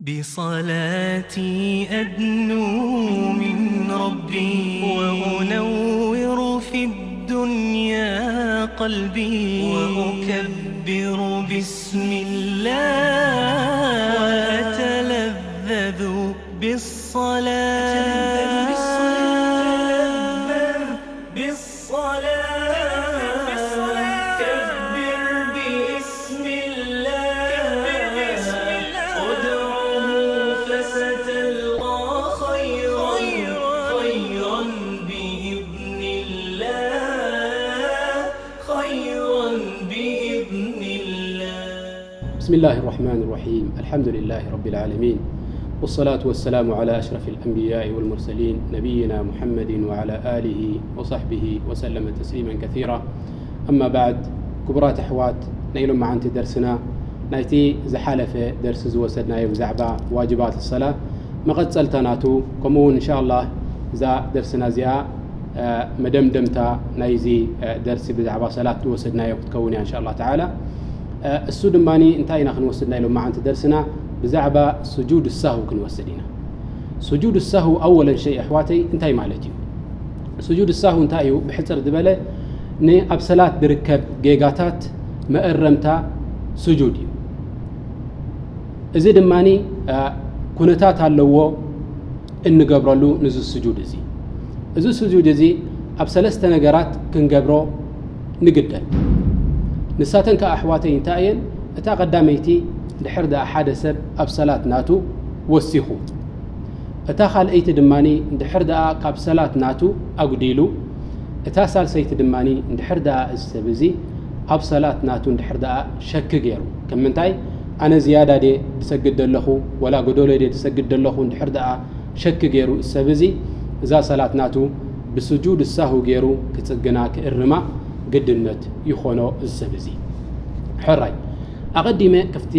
بصلاتي أدنو من ربي، وأنور في الدنيا قلبي، وأكبر بسم الله، وأتلذذ بالصلاة، بالصلاة، كبر باسم الله، ادعه فستلقى خيرا، خيرا بإذن الله، خيرا بإذن الله. بسم الله الرحمن الرحيم. الحمد لله رب العالمين. والصلاة والسلام على أشرف الأنبياء والمرسلين نبينا محمد وعلى آله وصحبه وسلم تسليما كثيرا. أما بعد، ክቡራት ኣሕዋት፣ ናይ ሎማዓንቲ ደርስና ናይቲ ዝሓለፈ ደርሲ ዝወሰድናዮ ብዛዕባ ዋጅባት ሰላ መቐጸልታ ናቱ፣ ከምኡ እውን እንሻ ኣላህ እዛ ደርስና እዚኣ መደምደምታ ናይዚ ደርሲ ብዛዕባ ሰላት ዝወሰድናዮ ክትከውን እያ እንሻ ኣላህ ተዓላ። እሱ ድማ እንታይ ኢና ክንወስድ ናይ ሎማዓንቲ ደርስና? ብዛዕባ ስጁድ ሳሁ ክንወስድ ኢና። ስጁድ ሳሁ ኣወለን ሸይ ኣሕዋተይ እንታይ ማለት እዩ? ስጁድ ሳሁ እንታይ እዩ? ብሕፅር ዝበለ ንኣብ ሰላት ዝርከብ ጌጋታት መእረምታ ስጁድ እዩ። እዚ ድማ ኩነታት ኣለዎ እንገብረሉ ንዚ ስጁድ እዚ። እዚ ስጁድ እዚ ኣብ ሰለስተ ነገራት ክንገብሮ ንግደድ። ንሳተን ከኣ ኣሕዋተይ እንታይ እየን? እታ ቀዳመይቲ ድሕር ደኣ ሓደ ሰብ ኣብ ሰላት ናቱ ወሲኹ፣ እታ ካልኣይቲ ድማ ድሕር ደኣ ካብ ሰላት ናቱ ኣጉዲሉ፣ እታ ሳልሰይቲ ድማ ድሕር ደኣ እዚ ሰብ እዚ ኣብ ሰላት ናቱ ድሕር ደኣ ሸክ ገይሩ፣ ከም ምንታይ ኣነ ዝያዳ ድየ ዝሰግድ ዘለኹ ወላ ጎደሎ ድየ ዝሰግድ ዘለኹ ድሕር ደኣ ሸክ ገይሩ እዚ ሰብ እዚ እዛ ሰላት ናቱ ብስጁድ ሳሁ ገይሩ ክጽግና ክእርማ ግድነት ይኾኖ እዚ ሰብ እዚ። ሕራይ ኣቐዲመ ክፍቲ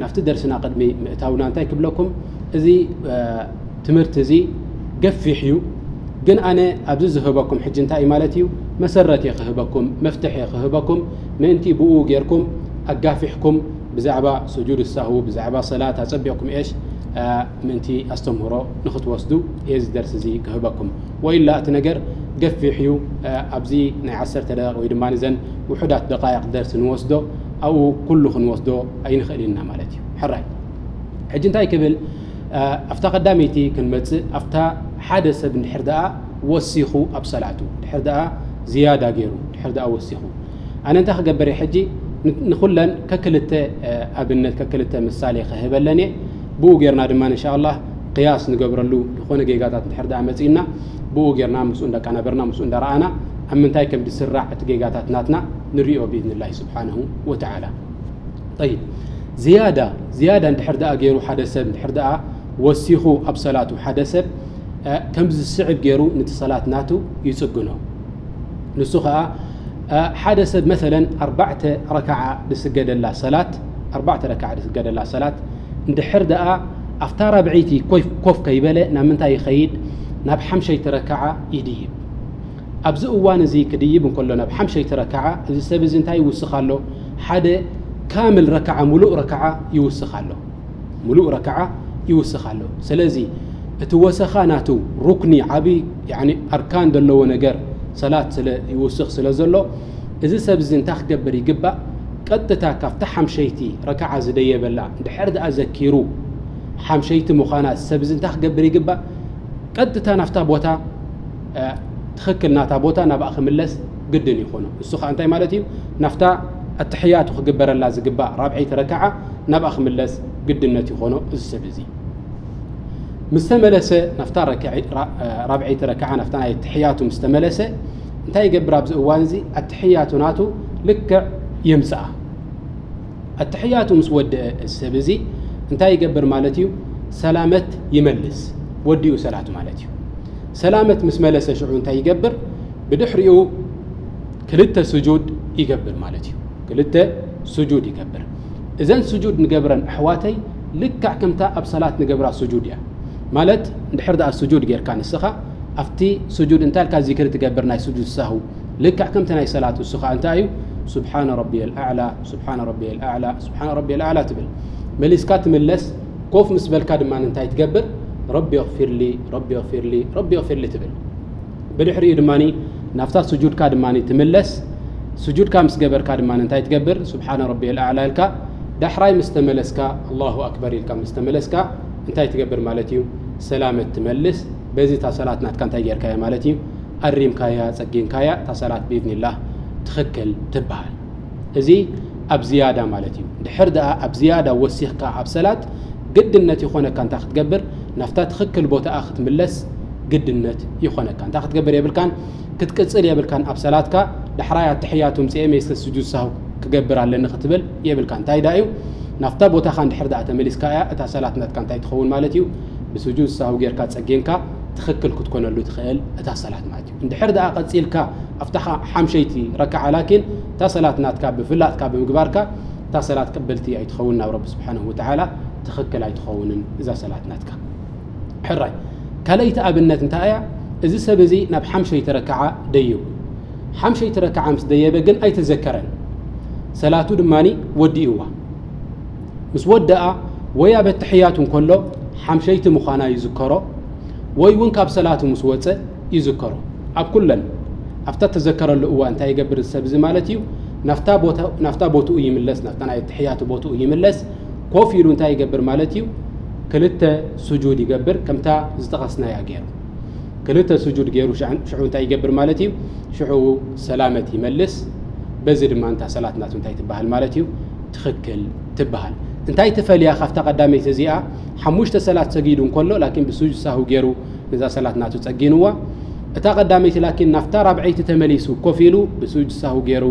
ናፍቲ ደርስና ቅድሚ ምእታውና እንታይ ክብለኩም፣ እዚ ትምህርቲ እዚ ገፊሕ እዩ። ግን ኣነ ኣብዚ ዝህበኩም ሕጂ እንታይ እዩ ማለት እዩ፣ መሰረት እየ ክህበኩም፣ መፍትሕ እየ ክህበኩም፣ ምእንቲ ብኡ ጌርኩም ኣጋፊሕኩም ብዛዕባ ስጁድ ሳሁ ብዛዕባ ሰላት ኣጸቢቕኩም እሽ ምእንቲ ኣስተምህሮ ንክትወስዱ እየ እዚ ደርሲ እዚ ክህበኩም። ወኢላ እቲ ነገር ገፊሕ እዩ። ኣብዚ ናይ ዓሰርተ ደቂቕ ወይ ድማ ንዘን ውሑዳት ደቃይቕ ደርሲ ንወስዶ ኣብኡ ኩሉ ክንወስዶ ኣይንኽእል ኢና ማለት እዩ። ሕራይ ሕጂ እንታይ ክብል ኣብታ ቀዳመይቲ ክንመጽእ፣ ኣብታ ሓደ ሰብ እንድሕር ደኣ ወሲኹ ኣብ ሰላቱ ድሕር ደኣ ዝያዳ ገይሩ ድሕር ደኣ ወሲኹ፣ ኣነ እንታይ ክገብር እየ ሕጂ? ንኩለን ከክልተ ኣብነት ከክልተ ምሳሌ ክህበለን እየ። ብኡ ጌርና ድማ እንሻ ኣላህ ቅያስ ንገብረሉ ዝኾነ ጌጋታት እንድሕር ደኣ መጺእና ብኡ ጌርና ምስኡ እንዳቃናበርና ምስኡ እንዳረኣና ኣብ ምንታይ ከም ዝስራዕ እቲ ጌጋታት ናትና ንሪኦ ብኢዝንላሂ ስብሓነሁ ወተዓላ። ጠይብ ዝያዳ ዝያዳ እንድሕር ደኣ ገይሩ ሓደ ሰብ እንድሕር ደኣ ወሲኹ ኣብ ሰላቱ ሓደ ሰብ ከምዚ ዝስዕብ ገይሩ ነቲ ሰላት ናቱ ይጽግኖ። ንሱ ኸኣ ሓደ ሰብ መሰለን ኣርባዕተ ረክዓ ዝስገደላ ሰላት ኣርባዕተ ረክዓ ዝስገደላ ሰላት እንድሕር ደኣ ኣብታ ራብዐይቲ ኮፍ ከይበለ ናብ ምንታይ ይኸይድ? ናብ ሓምሸይቲ ረክዓ ይድይብ። ኣብዚ እዋን እዚ ክድይብ እንከሎ ናብ ሓምሸይቲ ረክዓ እዚ ሰብ እዚ እንታይ ይውስኽ ኣሎ? ሓደ ካምል ረክዓ፣ ሙሉእ ረክዓ ይውስኽ ኣሎ። ሙሉእ ረክዓ ይውስኽ ኣሎ። ስለዚ እቲ ወሰኻ ናቱ ሩክኒ ዓቢ ኣርካን ዘለዎ ነገር ሰላት ስለ ይውስኽ ስለ ዘሎ እዚ ሰብ እዚ እንታይ ክገብር ይግባእ? ቀጥታ ካብታ ሓምሸይቲ ረክዓ ዝደየበላ ድሕር ደኣ ዘኪሩ ሓምሸይቲ ምዃና እዚ ሰብ እዚ እንታይ ክገብር ይግባእ? ቀጥታ ናፍታ ቦታ ትኽክል ናታ ቦታ ናብኣ ክምለስ ግድን ይኾኖ። እሱ ኸዓ እንታይ ማለት እዩ? ናፍታ ኣትሕያቱ ክግበረላ ዝግባእ ራብዐይቲ ረክዓ ናብኣ ክምለስ ግድነት ይኾኖ እዚ ሰብ እዚ። ምስ ተመለሰ ናፍታ ራብዐይቲ ረክዓ ናፍታ ናይ ኣትሕያቱ ምስ ተመለሰ እንታይ ይገብር? ኣብዚ እዋን እዚ ኣትሕያቱ ናቱ ልክዕ የምጽኣ። ኣትሕያቱ ምስ ወደአ እዚ ሰብ እዚ እንታይ ይገብር ማለት እዩ? ሰላመት ይመልስ፣ ወዲኡ ሰላቱ ማለት እዩ። ሰላመት ምስ መለሰ ሽዑ እንታይ ይገብር? ብድሕሪኡ ክልተ ስጁድ ይገብር ማለት እዩ። ክልተ ስጁድ ይገብር። እዘን ስጁድ ንገብረን ኣሕዋተይ ልክዕ ከምታ ኣብ ሰላት ንገብራ ስጁድ እያ። ማለት እንድሕር ደኣ ስጁድ ጌርካ ንስኻ ኣብቲ ስጁድ እንታይ ኢልካ ዚክሪ ትገብር ናይ ስጁድ ሳሁ ልክዕ ከምቲ ናይ ሰላት እሱ ኸዓ እንታይ እዩ? ስብሓነ ረቢየል ኣዕላ፣ ስብሓነ ረቢየል ኣዕላ፣ ስብሓነ ረቢየል ኣዕላ ትብል። መሊስካ ትምለስ፣ ኮፍ ምስ በልካ ድማ እንታይ ትገብር? ረቢ እግፊርሊ፣ ረቢ እግፊርሊ፣ ረቢ እግፊርሊ ትብል። ብድሕሪኡ ድማ ናብታ ስጁድካ ድማ ትምለስ። ስጁድካ ምስ ገበርካ ድማ እንታይ ትገብር? ስብሓነ ረቢየል ኣዕላ ኢልካ ዳሕራይ ምስ ተመለስካ፣ ኣላሁ ኣክበር ኢልካ ምስ ተመለስካ እንታይ ትገብር ማለት እዩ? ሰላመት ትመልስ። በዚ እታ ሰላት ናትካ እንታይ ጌርካያ ማለት እዩ? ኣሪምካያ፣ ጸጊንካያ፣ እታ ሰላት ብኢዝኒላህ ትኽክል ትበሃል። እዚ ኣብ ዝያዳ ማለት እዩ። ድሕር ደኣ ኣብ ዝያዳ ወሲኽካ ኣብ ሰላት ግድነት ይኾነካ እንታይ ክትገብር? ናብታ ትኽክል ቦታኣ ክትምለስ ግድነት ይኾነካ። እንታይ ክትገብር የብልካን? ክትቅጽል የብልካን ኣብ ሰላትካ። ዳሕራይ ኣተሕያቱ ምጽኤ መይሰ ስጁድ ሳሁ ክገብር ኣለኒ ክትብል የብልካ። እንታይ ደኣ እዩ? ናብታ ቦታኻ እንድሕር ደኣ ተመሊስካ እያ እታ ሰላት ናትካ እንታይ ትኸውን ማለት እዩ? ብስጁድ ሳሁ ጌርካ ጸጊንካ ትኽክል ክትኮነሉ ትኽእል እታ ሰላት ማለት እዩ። እንድሕር ደኣ ቀጺልካ ኣብታ ሓ-፣ ሓምሸይቲ ረክዓ ላኪን እታ ሰላት ናትካ ብፍላጥካ ብምግባርካ እታ ሰላት ቅብልቲ ኣይትኸውን ናብ ረቢ ስብሓነሁ ወተዓላ ትኽክል ኣይትኸውንን እዛ ሰላት ናትካ። ሕራይ፣ ካልኣይቲ ኣብነት እንታይ እያ? እዚ ሰብ እዚ ናብ ሓምሸይቲ ረክዓ ደይቡ። ሓምሸይቲ ረክዓ ምስ ደየበ ግን ኣይተዘከረን። ሰላቱ ድማኒ ወዲእዋ። ምስ ወደኣ ወይ ኣብ ኣተሕያቱ እንከሎ ሓምሸይቲ ምዃና ይዝከሮ፣ ወይ እውን ካብ ሰላቱ ምስ ወጸ ይዝከሮ። ኣብ ኩለን ኣብታ ተዘከረሉ እዋ እንታይ ይገብር እዚ ሰብ እዚ ማለት እዩ? ናፍታ ቦታ-፣ ናፍታ ቦትኡ ይምለስ፣ ናፍታ ናይ ኣተሕያቱ ቦትኡ ይምለስ። ኮፍ ኢሉ እንታይ ይገብር ማለት እዩ? ክልተ ስጁድ ይገብር፣ ከምታ ዝጠቐስናያ ገይሩ። ክልተ ስጁድ ገይሩ ሽዕ-፣ ሽዑ እንታይ ይገብር ማለት እዩ? ሽዑ ሰላመት ይመልስ። በዚ ድማ እንታ ሰላት ናቱ እንታይ ትበሃል ማለት እዩ? ትኽክል ትበሃል። እንታይ ትፈልያ ካብታ ቀዳመይቲ እዚኣ? ሓሙሽተ ሰላት ሰጊዱ እንከሎ፣ ላኪን ብስጁድ ሳሁ ገይሩ ነዛ ሰላት ናቱ ጸጊንዋ። እታ ቀዳመይቲ ላኪን ናፍታ ራብዐይቲ ተመሊሱ ኮፍ ኢሉ ብስጁድ ሳሁ ገይሩ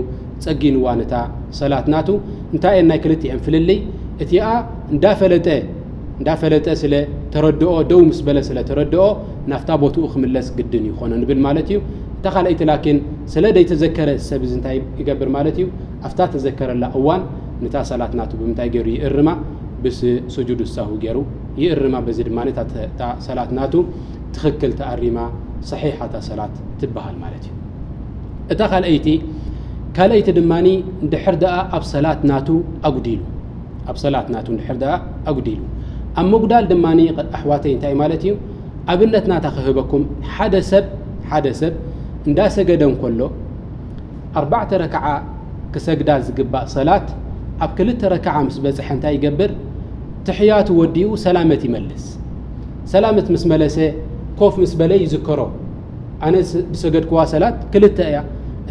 ጸጊንዋ ነታ ሰላት ናቱ። እንታይ እየን ናይ ክልቲኤን ፍልልይ? እቲኣ እንዳፈለጠ፣ እንዳፈለጠ ስለ ተረድኦ፣ ደው ምስ በለ ስለ ተረድኦ፣ ናፍታ ቦትኡ ክምለስ ግድን ይኾኖ ንብል ማለት እዩ። እታ ካልኣይቲ ላኪን ስለ ደይተዘከረ ሰብ እዚ እንታይ ይገብር ማለት እዩ? ኣብታ ተዘከረላ እዋን ነታ ሰላት ናቱ ብምንታይ ገይሩ ይእርማ? ብስ-፣ ስጁድ ሳሁ ገይሩ ይእርማ። በዚ ድማ እታ ተ-፣ እታ ሰላት ናቱ ትኽክል ተኣሪማ፣ ሰሒሓ እታ ሰላት ትበሃል ማለት እዩ። እታ ካልኣይቲ፣ ካልኣይቲ ድማኒ እንድሕር ደኣ ኣብ ሰላት ናቱ ኣጉዲሉ፣ ኣብ ሰላት ናቱ እንድሕር ደኣ ኣጉዲሉ፣ ኣብ ምጉዳል ድማኒ ኣሕዋተይ እንታይ ማለት እዩ? ኣብነት ናታ ክህበኩም፣ ሓደ ሰብ፣ ሓደ ሰብ እንዳሰገደ እንከሎ፣ ኣርባዕተ ረክዓ ክሰግዳ ዝግባእ ሰላት ኣብ ክልተ ረክዓ ምስ በጽሐ እንታይ ይገብር? ትሕያቱ ወዲኡ ሰላመት ይመልስ። ሰላመት ምስ መለሰ ኮፍ ምስ በለ ይዝከሮ። ኣነ ስ-፣ ዝሰገድክዋ ሰላት ክልተ እያ።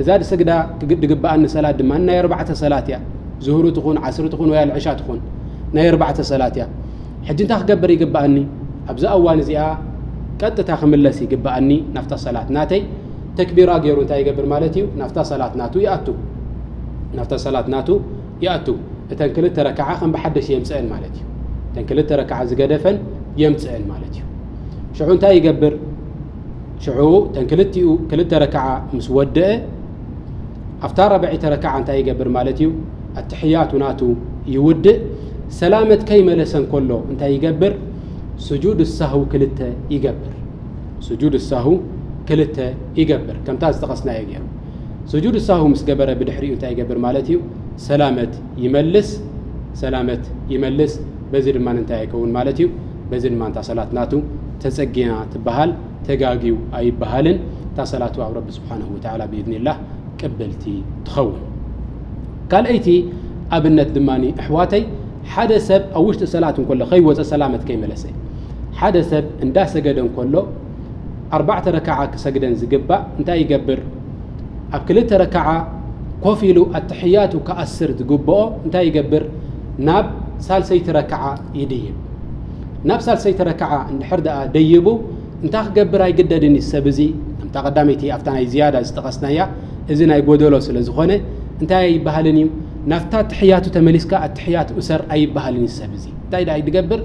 እዛ ዝሰግዳ ክግ-፣ ዝግብኣኒ ሰላት ድማ ናይ ኣርባዕተ ሰላት እያ። ዙሁሩ ትኹን፣ ዓስሪ ትኹን ወይ ኣልዕሻ ትኹን ናይ ኣርባዕተ ሰላት እያ። ሕጂ እንታይ ክገብር ይግብኣኒ? ኣብዛ እዋን እዚኣ ቀጥታ ክምለስ ይግብኣኒ ናፍታ ሰላት ናተይ። ተክቢራ ገይሩ እንታይ ይገብር ማለት እዩ? ናፍታ ሰላት ናቱ ይኣቱ። ናፍታ ሰላት ናቱ ይኣቱ። እተን ክልተ ረክዓ ከም ብሓደሽ የምጽአን ማለት እዩ። እተን ክልተ ረክዓ ዝገደፈን የምጽአን ማለት እዩ። ሽዑ እንታይ ይገብር? ሽዑ እተን ክልቲኡ ክልተ ረክዓ ምስ ወደአ፣ ኣብታ ራብዐይቲ ረክዓ እንታይ ይገብር ማለት እዩ? ኣተሕያቱ ናቱ ይውድእ። ሰላመት ከይመለሰ እንከሎ እንታይ ይገብር? ስጁድ ሳሁ ክልተ ይገብር። ስጁድ ሳሁ ክልተ ይገብር፣ ከምታ ዝጠቐስናዮ ገይሩ። ስጁድ ሳሁ ምስ ገበረ ብድሕሪኡ እንታይ ይገብር ማለት እዩ? ሰላመት ይመልስ፣ ሰላመት ይመልስ። በዚ ድማ እንታይ ኣይከውን ማለት እዩ? በዚ ድማ እንታ ሰላት ናቱ ተጸጊና ትበሃል፣ ተጋግዩ ኣይበሃልን። እታ ሰላቱ ኣብ ረቢ ስብሓነሁ ወተዓላ ብኢዝኒላህ ቅብልቲ ትኸውን። ካልኣይቲ ኣብነት ድማ ኣሕዋተይ፣ ሓደ ሰብ ኣብ ውሽጢ ሰላት እንከሎ ከይወፀ ሰላመት ከይመለሰ፣ ሓደ ሰብ እንዳሰገደ እንከሎ ኣርባዕተ ረክዓ ክሰግደን ዝግባእ እንታይ ይገብር? ኣብ ክልተ ረክዓ ኮፍ ኢሉ ኣተሕያቱ ክኣስር ዝግብኦ እንታይ ይገብር? ናብ ሳልሰይቲ ረክዓ ይድይብ። ናብ ሳልሰይቲ ረክዓ እንድሕር ደኣ ደይቡ እንታይ ክገብር ኣይግደድን እዩ ሰብ እዚ? ከምታ ቀዳመይቲ ኣብታ ናይ ዝያዳ ዝጠቐስናያ፣ እዚ ናይ ጎደሎ ስለ ዝኾነ እንታይ ኣይበሃልን እዩ? ናብታ ኣተሕያቱ ተመሊስካ ኣተሕያቱ እሰር ኣይበሃልን እዩ ሰብ እዚ። እንታይ ደኣ ይድገብር?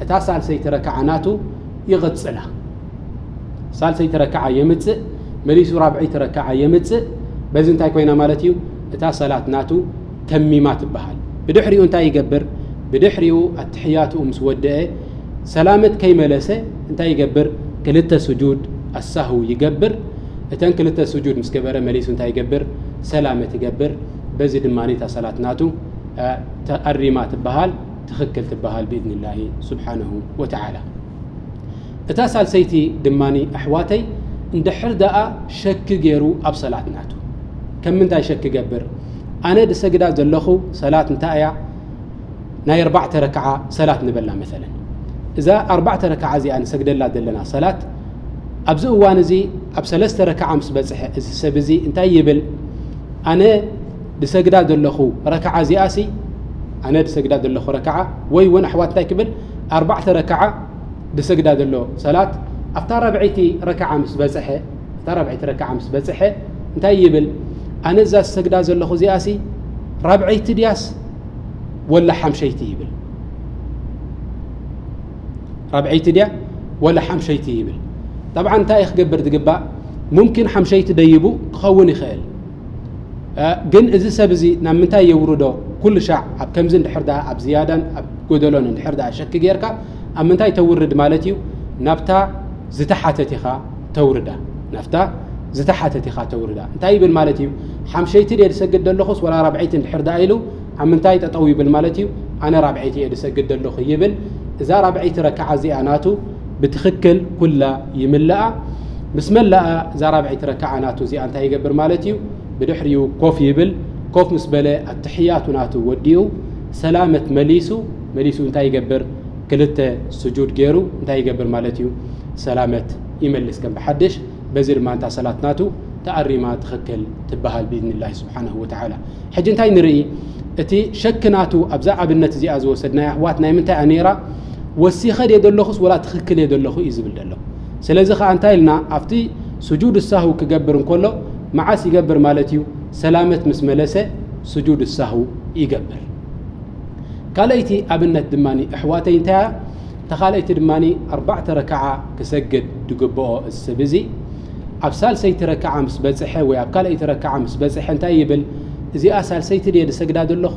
እታ ሳልሰይቲ ረክዓ ናቱ ይቕጽላ። ሳልሰይቲ ረክዓ የምጽእ፣ መሊሱ ራብዐይቲ ረክዓ የምጽእ። በዚ እንታይ ኮይና ማለት እዩ? እታ ሰላት ናቱ ተሚማ ትበሃል። ብድሕሪኡ እንታይ ይገብር? ብድሕሪኡ ኣተሕያትኡ ምስ ወደአ ሰላመት ከይመለሰ እንታይ ይገብር? ክልተ ስጁድ ኣሳህው ይገብር። እተን ክልተ ስጁድ ምስ ገበረ መሊሱ እንታይ ይገብር? ሰላመት ይገብር። በዚ ድማ እታ ሰላት ናቱ፣ እ፣ ተኣሪማ ትበሃል። ትኽክል ትበሃል ብኢዝኒላሂ ስብሓነሁ ወተዓላ። እታ ሳልሰይቲ ድማኒ ኣሕዋተይ እንድሕር ደኣ ሸኪ ገይሩ ኣብ ሰላት ናቱ ከም ምንታይ ሸኪ ገብር? ኣነ ድሰግዳ ዘለኹ ሰላት እንታይ እያ? ናይ ኣርባዕተ ረክዓ ሰላት ንበላ መሰለን። እዛ ኣርባዕተ ረክዓ እዚኣ ንሰግደላ ዘለና ሰላት ኣብዚ እዋን እዚ ኣብ ሰለስተ ረክዓ ምስ በጽሐ እዚ ሰብ እዚ እንታይ ይብል? ኣነ ድሰግዳ ዘለኹ ረክዓ እዚኣሲ ኣነ ድሰግዳ ዘለኹ ረክዓ ወይ እውን ኣሕዋት እንታይ ክብል ኣርባዕተ ረክዓ ድሰግዳ ዘሎ ሰላት ኣብታ ራብዐይቲ ረክዓ ምስ በጽሐ ኣብታ ራብዐይቲ ረክዓ ምስ በጽሐ እንታይ ይብል? ኣነ እዛ ዝሰግዳ ዘለኹ እዚኣሲ ራብዐይቲ ድያስ ወላ ሓምሸይቲ ይብል። ራብዐይቲ ድያ ወላ ሓምሸይቲ ይብል። ጠብዓ እንታይ እዩ ክገብር ዝግባእ? ሙምኪን ሓምሸይቲ ደይቡ ክኸውን ይኽእል። እ፣ ግን እዚ ሰብ እዚ ናብ ምንታይ የውርዶ? ኩሉ ሻዕ ኣብ ከምዚ እንድሕር ደኣ ኣብ ዝያዳን ኣብ ጎደሎን እንድሕር ደኣ ሸኪ ጌርካ ኣብ ምንታይ ተውርድ ማለት እዩ? ናብታ ዝተሓተት ኢኻ ተውርዳ። ናብታ ዝተሓተት ኢኻ ተውርዳ። እንታይ ይብል ማለት እዩ? ሓምሸይቲ ድየ ዝሰግድ ዘለኹስ ወላ ራብዐይቲ እንድሕር ደኣ ኢሉ ኣብ ምንታይ ጠጠው ይብል ማለት እዩ? ኣነ ራብዐይቲ እየ ዝሰግድ ዘለኹ ይብል። እዛ ራብዐይቲ ረክዓ እዚኣ ናቱ ብትኽክል ኩላ ይምልኣ። ምስ መለኣ እዛ ራብዐይቲ ረክዓ ናቱ እዚኣ እንታይ ይገብር ማለት እዩ? ብድሕሪኡ ኮፍ ይብል። ኮፍ ምስ በለ ኣትሕያቱ ናቱ ወዲኡ ሰላመት መሊሱ መሊሱ እንታይ ይገብር? ክልተ ስጁድ ገይሩ እንታይ ይገብር ማለት እዩ? ሰላመት ይመልስ ከም ብሓድሽ። በዚ ድማ እንታ ሰላት ናቱ ተኣሪማ ትኽክል ትበሃል ብኢዝኒላሂ ስብሓነሁ ወተዓላ። ሕጂ እንታይ ንርኢ? እቲ ሸኪ ናቱ ኣብዛ ኣብነት እዚኣ ዝወሰድናያ ኣሕዋት ናይ ምንታይ እያ ነይራ? ወሲኸ ድየ ዘለኹስ ወላ ትኽክል እየ ዘለኹ እዩ ዝብል ዘሎ። ስለዚ ኸዓ እንታይ ኢልና ኣብቲ ስጁድ ሳሁ ክገብር እንከሎ መዓስ ይገብር ማለት እዩ? ሰላመት ምስ መለሰ ስጁድ ሳሁ ይገብር። ካልኣይቲ ኣብነት ድማ ኣሕዋተይ እንታይ እያ? እታ ካልኣይቲ ድማ ኣርባዕተ ረክዓ ክሰግድ ዝግብኦ እዚ ሰብ እዚ ኣብ ሳልሰይቲ ረክዓ ምስ በጽሐ ወይ ኣብ ካልኣይቲ ረክዓ ምስ በጽሐ እንታይ ይብል? እዚኣ ሳልሰይቲ ድየ ዝሰግዳ ዘለኹ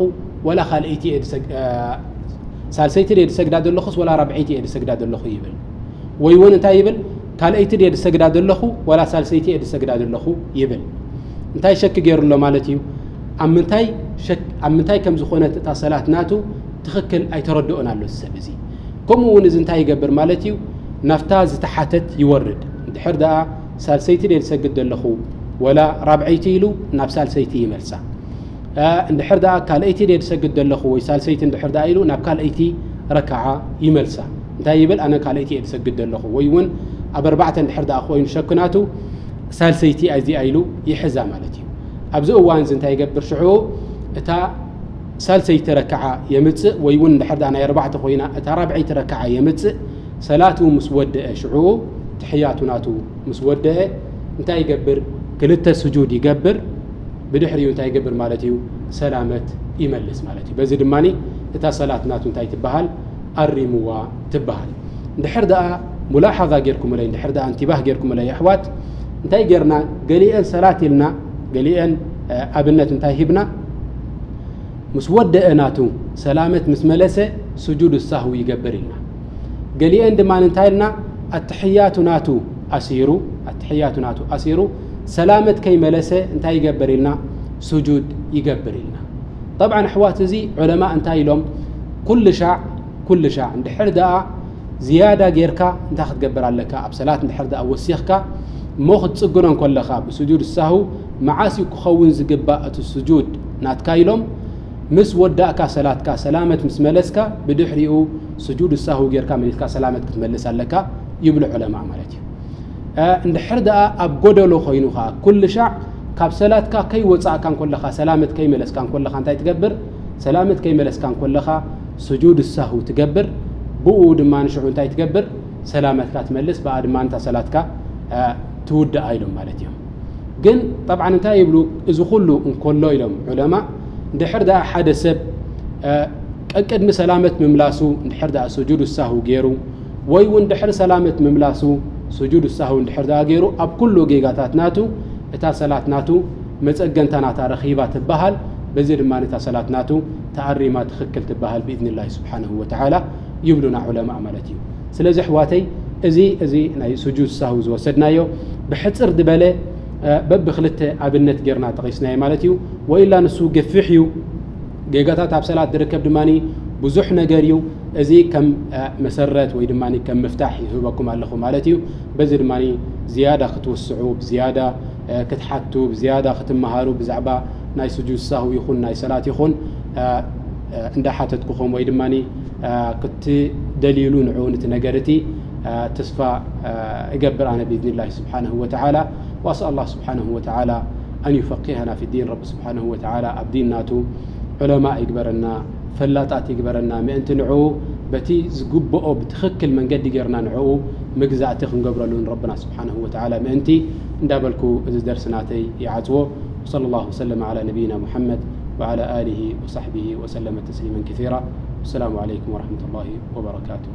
ወላ ካልኣይቲ እየ ዝሰግ-፣ እ፣ ሳልሰይቲ ድየ ዝሰግዳ ዘለኹስ ወላ ራብዐይቲ እየ ዝሰግዳ ዘለኹ ይብል። ወይ እውን እንታይ ይብል? ካልኣይቲ ድየ ዝሰግዳ ዘለኹ ወላ ሳልሰይቲ እየ ዝሰግዳ ዘለኹ ይብል። እንታይ ሸኪ ገይሩ ኣሎ ማለት እዩ? ኣብ ምንታይ ሸክ-፣ ኣብ ምንታይ ከም ዝኾነት እታ ሰላት ናቱ ትኽክል ኣይተረድኦን ኣሎ እዚ ሰብ እዚ። ከምኡ እውን እዚ እንታይ ይገብር ማለት እዩ? ናብታ ዝተሓተት ይወርድ። እንድሕር ደኣ ሳልሰይቲ ድየ ዝሰግድ ዘለኹ ወላ ራብዐይቲ ኢሉ ናብ ሳልሰይቲ ይመልሳ። እ፣ እንድሕር ደኣ ካልኣይቲ ድየ ዝሰግድ ዘለኹ ወይ ሳልሰይቲ እንድሕር ደኣ ኢሉ ናብ ካልኣይቲ ረክዓ ይመልሳ። እንታይ ይብል? ኣነ ካልኣይቲ እየ ዝሰግድ ዘለኹ ወይ እውን ኣብ ኣርባዕተ እንድሕር ደኣ ኮይኑ ሸኪ ናቱ ሳልሰይቲ እዚኣ ኢሉ ይሕዛ ማለት እዩ። ኣብዚ እዋን እዚ እንታይ ይገብር ሽዑ? እታ ሳልሰይቲ ረክዓ የምጽእ ወይ እውን እንድሕር ደኣ ናይ ኣርባዕተ ኮይና እታ ራብዐይቲ ረክዓ የምጽእ። ሰላቱ ምስ ወደአ ሽዑ ትሕያቱ ናቱ ምስ ወደአ እንታይ ይገብር? ክልተ ስጁድ ይገብር። ብድሕሪኡ እንታይ ይገብር ማለት እዩ? ሰላመት ይመልስ ማለት እዩ። በዚ ድማ እታ ሰላት ናቱ እንታይ ትበሃል? ኣሪምዋ ትበሃል። እንድሕር ደኣ ሙላሓዛ ጌርኩምለይ፣ እንድሕር ደኣ እንቲባህ ጌርኩምለይ ኣሕዋት፣ እንታይ ጌርና? ገሊአን ሰላት ኢልና፣ ገሊአን፣ እ፣ ኣብነት እንታይ ሂብና? ምስ ወደአ ናቱ ሰላመት ምስ መለሰ ስጁድ ሳህዊ ይገብር ኢልና። ገሊአን ድማ እንታይ ኢልና? ኣትሕያቱ ናቱ ኣሲሩ፣ ኣትሕያቱ ናቱ ኣሲሩ ሰላመት ከይመለሰ እንታይ ይገብር ኢልና? ስጁድ ይገብር ኢልና። ጠብዓን ኣሕዋት፣ እዚ ዑለማ እንታይ ኢሎም? ኩሉ ሻዕ፣ ኩሉ ሻዕ እንድሕር ደኣ ዝያዳ ጌርካ እንታይ ክትገብር ኣለካ? ኣብ ሰላት እንድሕር ደኣ ወሲኽካ እሞ ክትጽግኖ እንከለኻ ብስጁድ ሳሁ መዓስ እዩ ክኸውን ዝግባእ እቲ ስጁድ ናትካ ኢሎም፣ ምስ ወዳእካ ሰላትካ ሰላመት ምስ መለስካ ብድሕሪኡ ስጁድ ሳሁ ጌርካ መሊስካ ሰላመት ክትመልስ ኣለካ ይብሉ ዑለማ ማለት እዩ። እ፣ እንድሕር ደኣ ኣብ ጎደሎ ኮይኑ ኸኣ ኩሉ ሻዕ ካብ ሰላትካ ከይወጻእካ እንከለኻ ሰላመት ከይመለስካ እንከለኻ እንታይ ትገብር? ሰላመት ከይመለስካ እንከለኻ ስጁድ ሳሁ ትገብር። ብኡ ድማ ንሽዑ እንታይ ትገብር? ሰላመትካ ትመልስ፣ ብኣ ድማ እንታ ሰላትካ፣ እ፣ ትውድኣ ኢሎም ማለት እዮም። ግን ጠብዓን እንታይ ይብሉ? እዚ ኩሉ እንከሎ ኢሎም ዑለማ፣ እንድሕር ደኣ ሓደ ሰብ፣ እ፣ ቀቅድሚ ሰላመት ምምላሱ እንድሕር ደኣ ስጁድ ሳሁ ገይሩ፣ ወይ እውን ድሕሪ ሰላመት ምምላሱ ስጁድ ሳሁ እንድሕር ደኣ ገይሩ፣ ኣብ ኩሉ ጌጋታት ናቱ እታ ሰላት ናቱ መጸገንታ ናታ ረኺባ ትበሃል። በዚ ድማ እታ ሰላት ናቱ ተኣሪማ ትኽክል ትበሃል ብኢዝኒላሂ ስብሓነሁ ወተዓላ ይብሉና ዑለማእ ማለት እዩ። ስለዚ ኣሕዋተይ፣ እዚ፣ እዚ ናይ ስጁድ ሳሁ ዝወሰድናዮ ብሕጽር ዝበለ፣ እ፣ በብክልተ ኣብነት ጌርና ጠቒስናዮ ማለት እዩ። ወኢላ ንሱ ገፊሕ እዩ። ጌጋታት ኣብ ሰላት ዝርከብ ድማ ብዙሕ ነገር እዩ። እዚ ከም መሰረት ወይ ድማ ከም ምፍታሕ ይህበኩም ኣለኹ ማለት እዩ። በዚ ድማ ዝያዳ ክትውስዑ፣ ብዝያዳ ክትሓቱ፣ ብዝያዳ ክትመሃሩ ብዛዕባ ናይ ስጁድ ሳህው ይኹን ናይ ሰላት ይኹን እንዳሓተትኩኹም ወይ ድማ ክትደልዩሉ ንዕኡ ነቲ ነገር እቲ ተስፋ እገብር ኣነ ብኢዝኒላሂ ስብሓነሁ ወተዓላ። وأسأل الله سبحانه وتعالى أن يفقهنا في الدين። ረቢ ስብሓነሁ ወተዓላ ኣብ ዲን ናቱ ዑለማእ ይግበረና፣ ፈላጣት ይግበረና፣ ምእንቲ ንዕኡ በቲ ዝግብኦ ብትኽክል መንገዲ ጌርና ንዕኡ መግዛእቲ ክንገብረሉ ንረብና ስብሓነሁ ወተዓላ ምእንቲ እንዳበልኩ እዚ ደርሲ ናተይ ይዓጽዎ። وصلى الله وسلم على نبينا محمد وعلى آله وصحبه وسلم تسليما كثيرا. السلام عليكم ورحمة الله وبركاته.